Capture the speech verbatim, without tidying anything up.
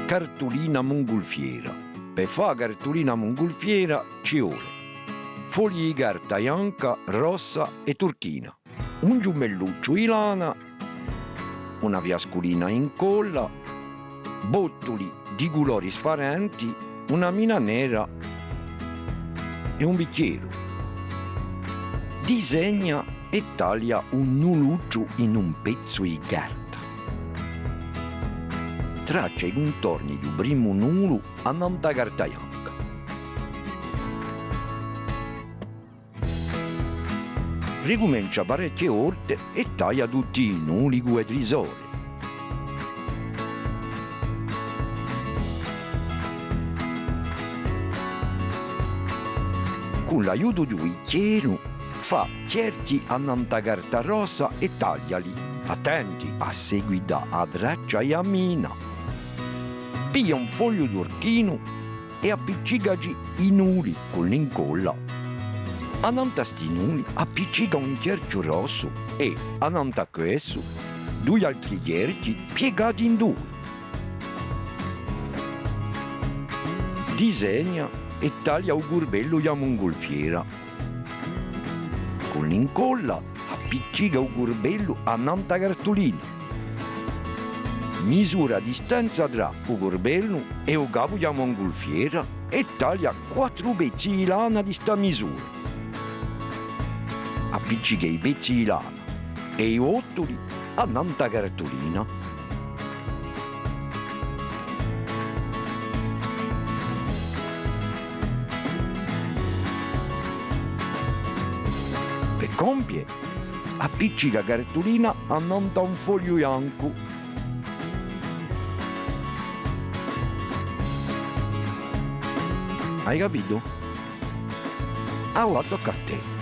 cartulina mungulfiera. Per fà a cartulina mungulfiera ci vole fogli di carta bianca, rossa è turchina, un ghjumellucciu di lana, una fiasculina d'incolla, bottuli di culori sfarenti, una mina nera è un bichjeru. Disegna è taglia un nulucciu in un pezzu di carta. Traccia i cuntorni di u primu nulu annant'à a carta bianca. Ricumencia parechje volte è taglia tutti i nuli cù e trisore. Cù l'aiutu di u bichjeru, fà chjerchji annant'à a carta rossa è tagliali. Attenti à seguità a traccia di a mina. Piglia un fogliu turchinu è appiccicaci i nuli cù l'incolla. Annant'à sti nuli appiccica un chjerchju rossu è, annant'à quessu, dui altri chjerchji piegati in dui. Disegna è taglia u curbellu di a mungulfiera. Cù l'incolla appiccica u curbellu annant'à a cartulina. Misura a distanza trà u curbellu è u capu di a mungulfiera è taglia quattru pezzi di lana di sta misura. Appiccica i pezzi di lana è i bottuli annant'à a cartulina. Per compie, appiccica a cartulina annant'à un fogliu biancu. Ai capitu? Avà tocca à tè.